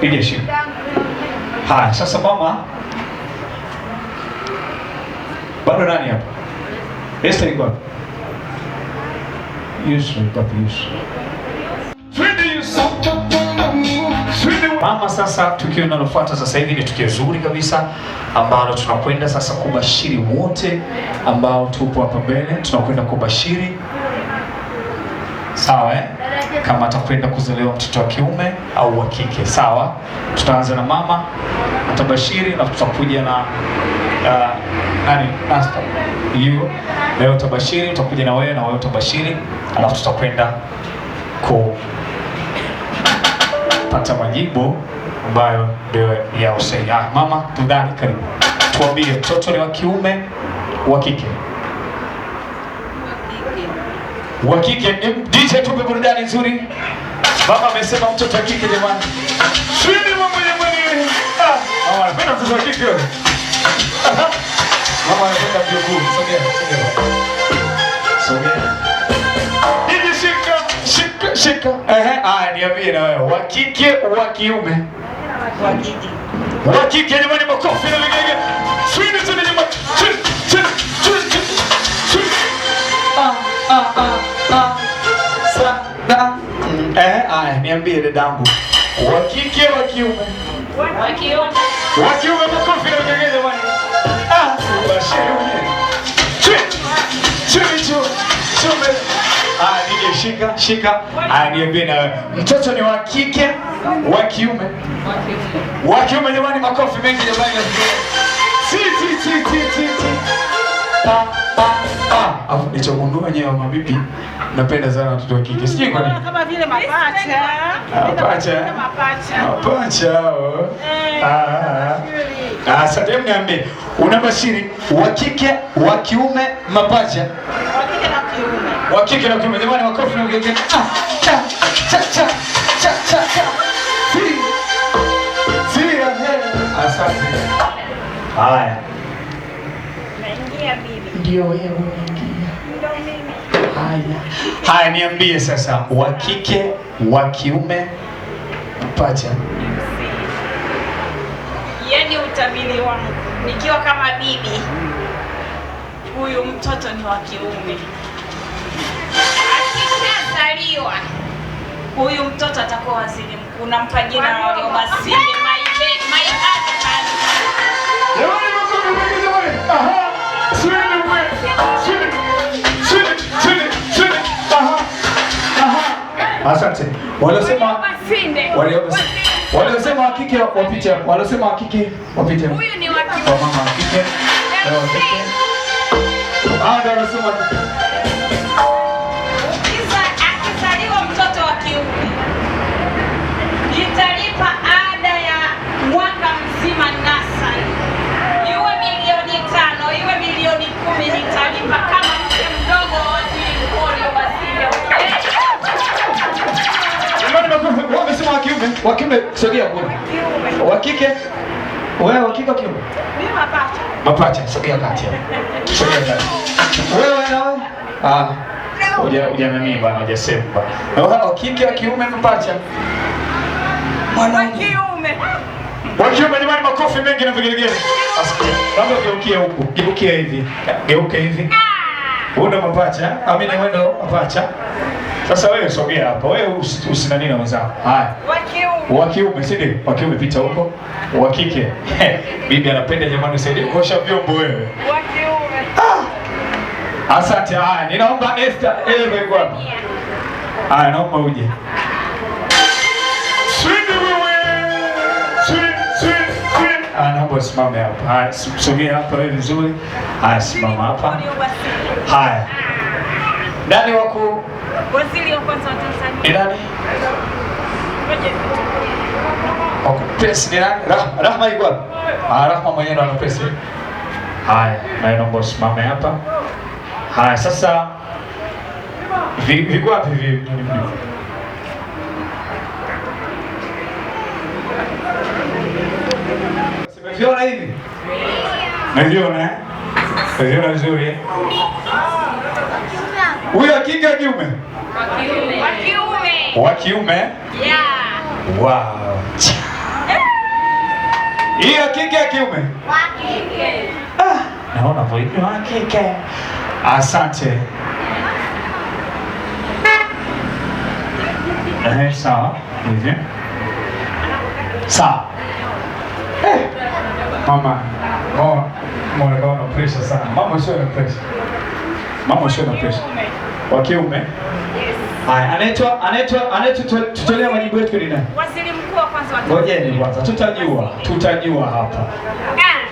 DJ shika. Haya, sasa mama. Bado nani hapa? Esther yuko wapi? Yusuf yuko wapi Yusuf? Twende Yusuf. Twende. Mama, sasa tukio linalofuata sasa hivi ni tukio zuri kabisa ambalo tunakwenda sasa kubashiri wote ambao tupo hapa mbele, tunakwenda kubashiri. Sawa eh? Kama atakwenda kuzaliwa mtoto wa kiume au wa kike. Sawa? Tutaanza na mama atabashiri na tutakuja na nani? Nasta. You leo utabashiri, utakuja na wewe na wewe utabashiri, alafu tutakwenda kupata majibu ambayo ndio ya usahihi. Ah, mama tafadhali karibu. Tuambie mtoto ni wa kiume, wa kike? Wa kike. DJ tupe burudani nzuri. Mama amesema mtoto wa kike jamani. Swini mama jamani. Ah, mama anapenda mtoto wa kike. Mama anapenda mjukuu. Sogea, sogea. Sogea. DJ shika, shika, shika. Ehe, aya niambie na wewe. Wa kike, wa kiume? Wa kike. Wa kike jamani, makofi na vigelegele. Swini, swini jamani. Swini, swini, swini, swini. Ah, ah, ah, ah. Sa, da. Eh, aya niambie dadangu. Wa kike, wa kiume? Wa kiume. Wa kiume, makofi na vigelegele jamani. Ah, bashiri mwenyewe. Chini, chini chu, chume. Ah, DJ shika, shika. Ah, niambie na wewe. Mtoto ni wa kike, wa kiume? Wa kiume. Wa kiume jamani, makofi mengi jamani. Ti ti ti ti ti ti. Pa pa pa. Afu nilichogundua nyewe mabibi, napenda sana watoto wa kike. Sijui kwa nini. Kama vile mapacha. Mapacha. Mapacha. Mapacha hao. Eh, Ah. Ah, sasa hebu niambie, unabashiri wa kike, wa kiume, mapacha? Wa kike na kiume. Wa kike na kiume jamani, makofi na vigelegele. Ah, cha cha cha cha cha cha. Ti. Ti, ehe. Asante. Haya. Naingia bibi. Ndio wewe unaingia. Ndio mimi. Haya. Haya, niambie sasa, wa kike, wa kiume, mapacha? Yaani utabiri wangu nikiwa kama bibi, huyu mtoto ni wa kiume. Akishazaliwa huyu mtoto atakuwa waziri mkuu, nampa jina la Warioba Sinde, my husband. Jamani, makofi mengi jamani. Aha. Swini mwe. Swini. Swini, swini, swini. Aha. Aha. Asante. Waliosema Warioba Sinde. waliosema wa kike wapite hapo. Waliosema wa kike wapite hapo. Huyu ni wa kiume. Kwa mama wa kike. Na wa kike. Ah, ndio waliosema wa kike. Akizaliwa mtoto wa kiume nitalipa ada ya mwaka mzima nasari, iwe milioni 5 iwe milioni 10, nitalipa kama mke mdogo wa waziri mkuu Warioba Sinde. Jamani, makofi. Wamesema wa kiume. Wa kiume sogea kule. Kiume. Wa kike. Wewe wa kike, wa kiume? Mimi mapacha. Mapacha, sogea kati hapo. Sogea kati. Wewe na wewe? Ah. Huja nani bwana, hujasema bwana. Na wewe wa kike, wa kiume, mapacha? Wa kiume. Wa kiume jamani, makofi mengi na vigelegele. Asikia. Naomba geukia huku. Geukia hivi. Geuke hivi. Wewe ndo mapacha? Amini wewe ndo mapacha. Sasa wewe sogea hapa. Wewe usinani na wenzako. Haya. Wa kiume. Wa kiume, si ndio? Wa kiume pita huko. Wa kike. Bibi anapenda jamani, usaidie kuosha vyombo wewe. Wa kiume. Asante. Haya, ninaomba Esther, Eva yuko wapi? Haya, naomba uje. Swindi wewe. Swindi, swindi, swindi. Ah, naomba usimame hapa. Haya, sogea hapa wewe vizuri. Haya, simama hapa. Warioba Sinde. Haya. Nani waku Waziri wa kwanza wa Tanzania. ni nani? Waku press ni nani? Rahma, Rahma yuko wapi? Ah, Rahma mwenyewe ndo ana press. Haya, na naomba usimame hapa. Haya, sasa viko wapi vi? Umeviona hivi? Umeviona eh? Umeviona vizuri eh? Huyo wa kike wa kiume? Wa kiume. Wa kiume? Yeah. Wow. Hii ya kike ya kiume? Wa kike. Ah, naona voice wa kike. Asante. Sawa. Hivi. Sawa. Mama, mama, mama na pressure sana. Mama sio na pressure. Mama sio na pressure. Wa kiume? Yes. Haya, anaitwa anayetutolea majibu yetu ni nani? Waziri mkuu wa kwanza wa Tanzania. Ngojeni kwanza, tutajua hapa.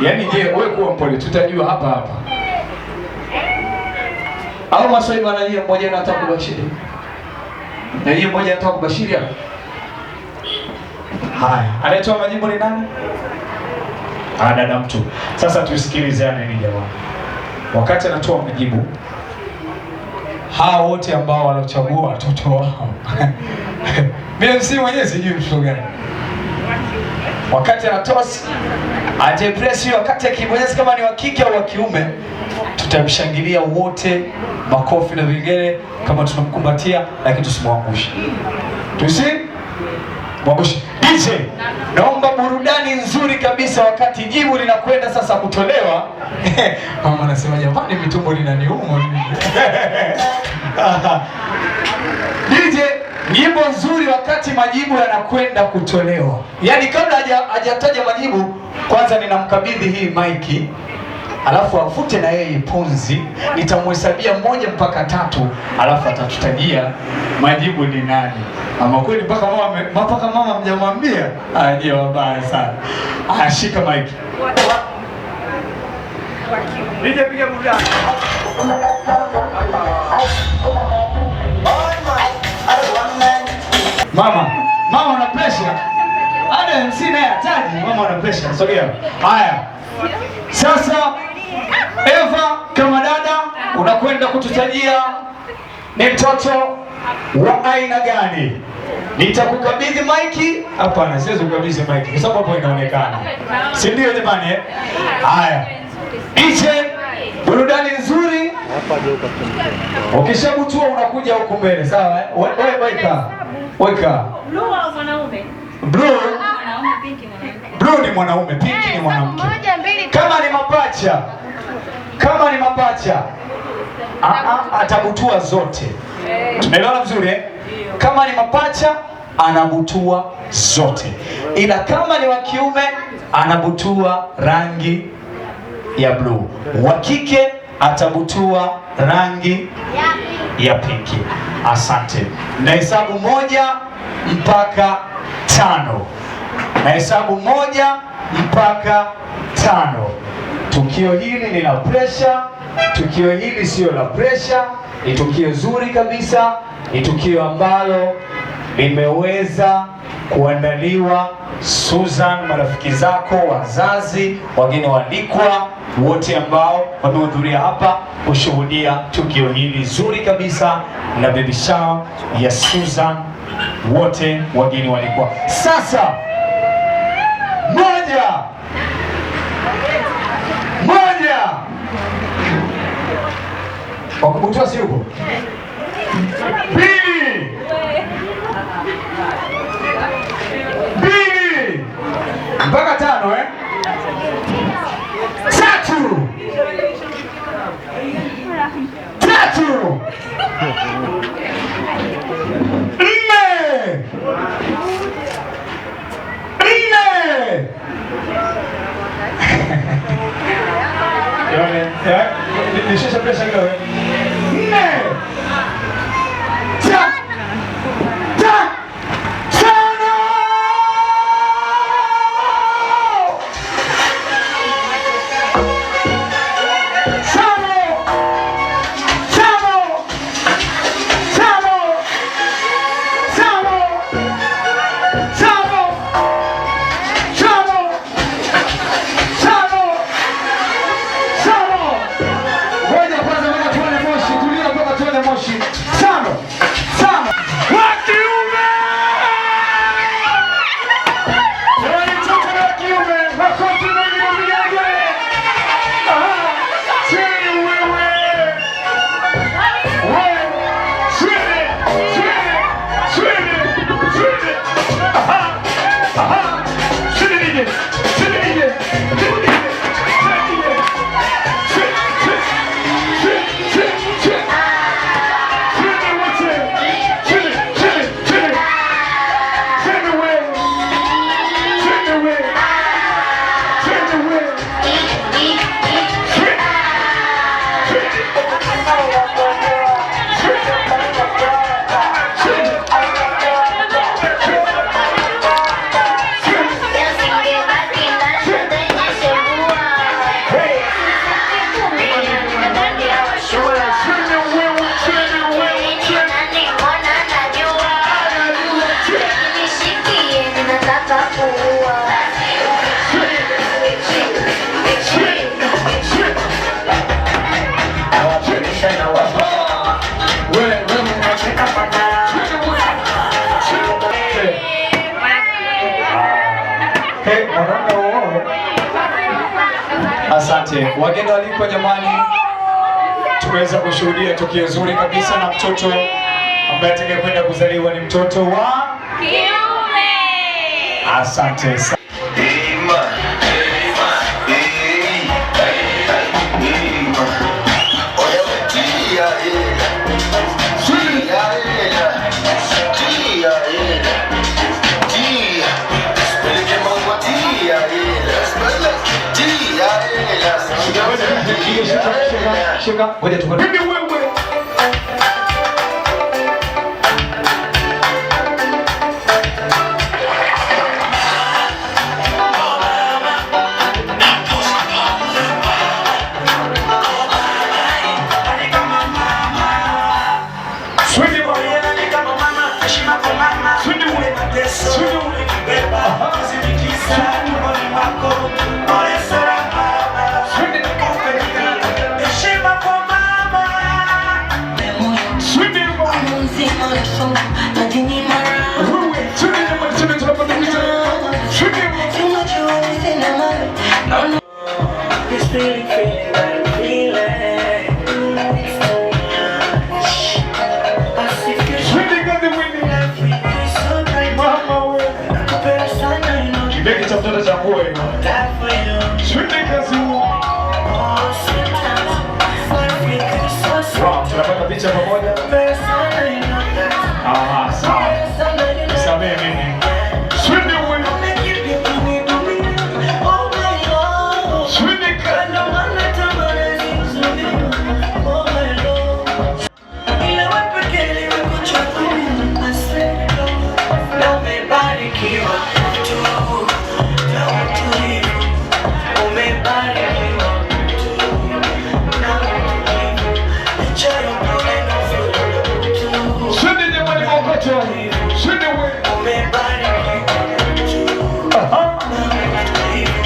Yaani je, wewe kuwa mpole, tutajua hapa hapa. Au maswali bwana, nyie mmoja anataka kubashiri. Na nyie mmoja anataka kubashiri hapa. Haya, anayetoa majibu ni nani? Ah, dada mtu. Sasa tusikilizane ni jamani. Wakati anatoa majibu, hawa wote ambao walochagua watoto wao. Mimi MC mwenyewe sijui mtoto gani. Wakati anatoa atapress hiyo, wakati akibonyeza kama ni wa kike au wa kiume, tutamshangilia wote, makofi na vingine kama tunamkumbatia, lakini tusimwangushe. Tusimwangushe. DJ, naomba burudani nzuri kabisa wakati jibu linakwenda sasa kutolewa. Mama anasema jamani, mitumbo linaniuma mimi. DJ, nyimbo nzuri wakati majibu yanakwenda kutolewa. Yaani kabla hajataja majibu, kwanza ninamkabidhi hii maiki, alafu afute na yeye punzi. Nitamhesabia 1 mpaka 3, alafu atatutajia majibu ni nani. Ama kweli mpaka mama mjamwambia? Aje wabaya sana. Ashika maiki. DJ piga burudani. Mama, mama una pressure. Hata MC naye hataji, mama una pressure. Sogea. Haya. Sasa Eva kama dada unakwenda kututajia ni mtoto wa aina gani? Nitakukabidhi maiki. Hapana, siwezi kukabidhi maiki kwa sababu hapo inaonekana. Si ndio jamani eh? Haya. DJ, burudani nzuri. Ukishabutua unakuja huku mbele, sawa eh? Wewe weka. Weka. Blue au mwanaume? Blue. Mwanaume, pink mwanamke. Blue ni mwanaume, pink ni mwanamke. 1, 2, Kama ni mapacha. Kama ni mapacha. Atabutua zote. Tumeelewana vizuri eh? Kama ni mapacha anabutua zote. Ila kama ni wa kiume anabutua rangi ya blue. Wa kike atabutua rangi ya pinki. Asante. Nahesabu 1 mpaka 5. Nahesabu 1 mpaka 5. Tukio hili ni la pressure, tukio hili sio la pressure, ni tukio zuri kabisa, ni tukio ambalo limeweza kuandaliwa. Susan, marafiki zako, wazazi, wageni waalikwa, wote ambao wamehudhuria hapa kushuhudia tukio hili zuri kabisa la baby shower ya Susan, wote wageni waalikwa. Sasa 1 1 wakubutua si yupo? 2 2 mpaka 5 eh? 3 3 4 4. Nishushe pressure kidogo. 4 5 Aha! Hey, mwanaume uoe. Asante wageni walikwa, jamani, tumeweza kushuhudia tukio zuri kabisa, na mtoto ambaye atakayekwenda kuzaliwa ni mtoto wa Kiume. Asante sana. Shika, shika, ngoja tukone. Wewe. Swindi mama. Swindi wewe. Swindi wewe. Swindi. Swindi mama. Wewe. Swindi jamani, swindi tunapata picha. Swindi. This feeling, feeling that I'm feeling. It's too much. As if you Swindi kazi mwini. everything so bright. Mama wewe. Nakupenda sana, you know Kibegi cha mtoto cha nguo hiyo. die for you. Swindi kazi wewe. Oh, sometimes life is so sweet. Wow, tunapata picha pamoja. Nakupenda sana, you know that. Aha, sawa. Nakupenda sana, you know Nisamehe mimi. Swindi wewe. that. Make you people need to be all night long. Swindi kazi. Ndo maana tamaa zinazuia. Oh my Lord. Ila wewe pekee nimekuchagua. I swear to God. Na umebarikiwa mtu na utulivu. Umebarikiwa mtu na utulivu. Licha ya upole na uzuri na utu. Swindi jamani, makoto. Swindi wewe. Umebarikiwa mtu Aha. na utulivu.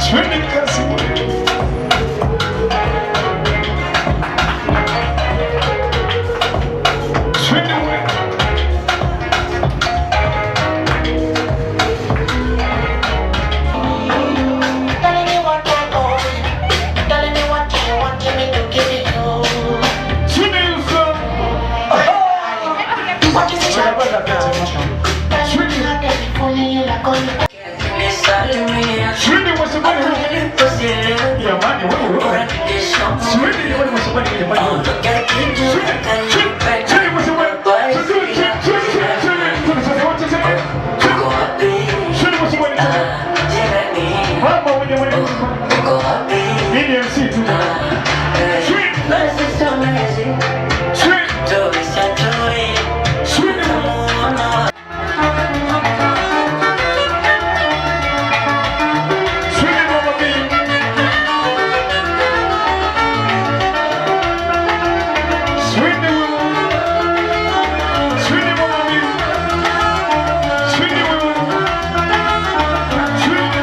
Swindi kazi wewe. Swindi wewe. Telling me what I want, telling me what you want me to give it to. Swindi Yusuf. Aha. What is it? Tunapata picha. Telling me not to fooling you like on the Swindi mwasabani wewe. Jamani wewe wewe. Swindi jamani mwasabani jamani wewe. Swindi, swindi, swindi mwasabani. Swindi, swindi, swindi, swindi, swindi, swindi, swindi. Swindi mwasabani. Mama wewe jamani. Mimi ni MC tu. Swindi, swindi, swindi. Swindi mama B. Swindi wewe. Swindi mama B. Swindi wewe. Swindi.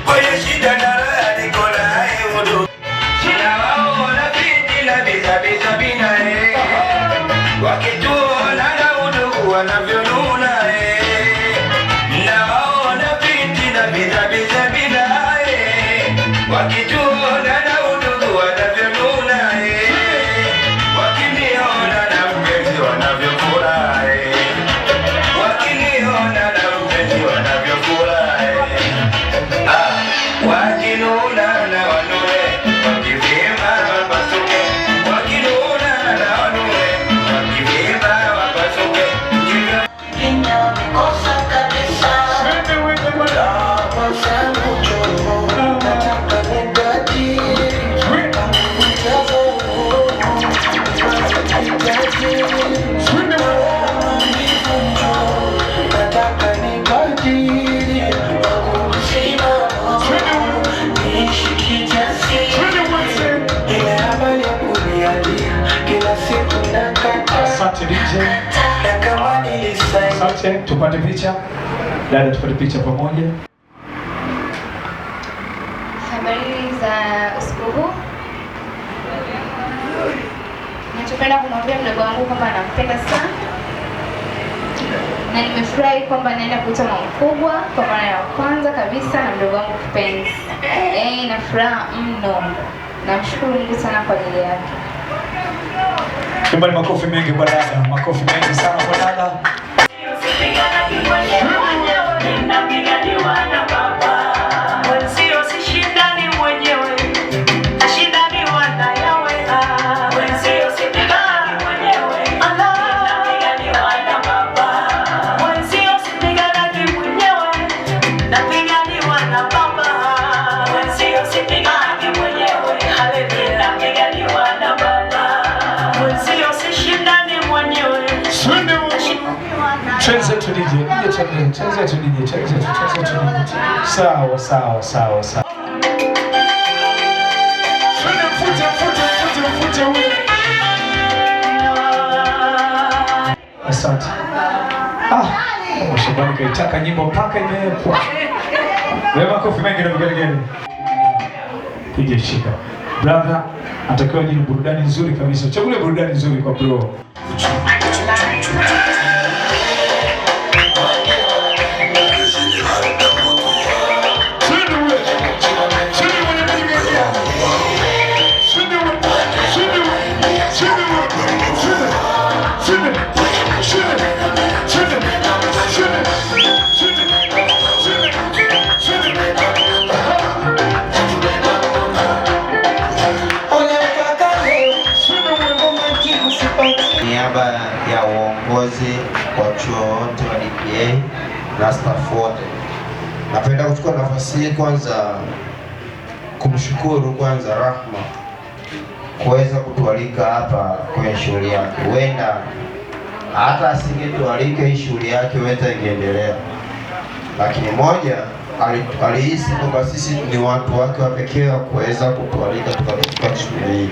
Kwenye shida na raha niko naye udu. Shida wao wanafitina bisa bisa bina eh. Wakituona na udugu wanavyonuna eh. Na wao wanafitina bisa bisa bina eh. Wakituona na udugu wanavyonuna eh. Wakiniona na mpenzi wanavyofurahi. Wakiniona na mpenzi wanavyofurahi. Ah, wakinuna na wanue, wakivimba wapasuke. Wakinuna na wanue, wakivimba wapasuke. Kosa kabisa. Swindi wewe jamani. Nataka nidadie. Asante, tupate picha. Dada, tupate picha pamoja. Habari za usiku huu. Nachopenda kumwambia mdogo wangu kwamba nampenda sana na nimefurahi kwamba naenda kuitwa mama mkubwa kwa mara ya kwanza kabisa na mdogo wangu kipenzi. Na furaha mno. Namshukuru Mungu sana kwa ajili yake. Nyumbani makofi mengi kwa dada, makofi mengi sana kwa dada. Twenzetu DJ, DJ twenzetu DJ, twenzetu DJ. Sawa sawa sawa sawa. Mfute huyo. Asante. Shabani kaitaka nyimbo mpaka imewekwa. Wewe makofi mengi na vigelegele. DJ shika. Brother, atakiwa jini burudani nzuri kabisa. Chagulia burudani nzuri kwa bro. Niaba ya uongozi wa chuo wote wa DPA na staff wote, napenda kuchukua nafasi hii kwanza kumshukuru kwanza Rahma kuweza kutualika hapa kwenye shughuli yake. Huenda hata asingetualika hii shughuli yake huenda ingeendelea, lakini moja alihisi kwamba sisi ni watu wake wa pekee wa kuweza kutualika tukafika shughuli hii.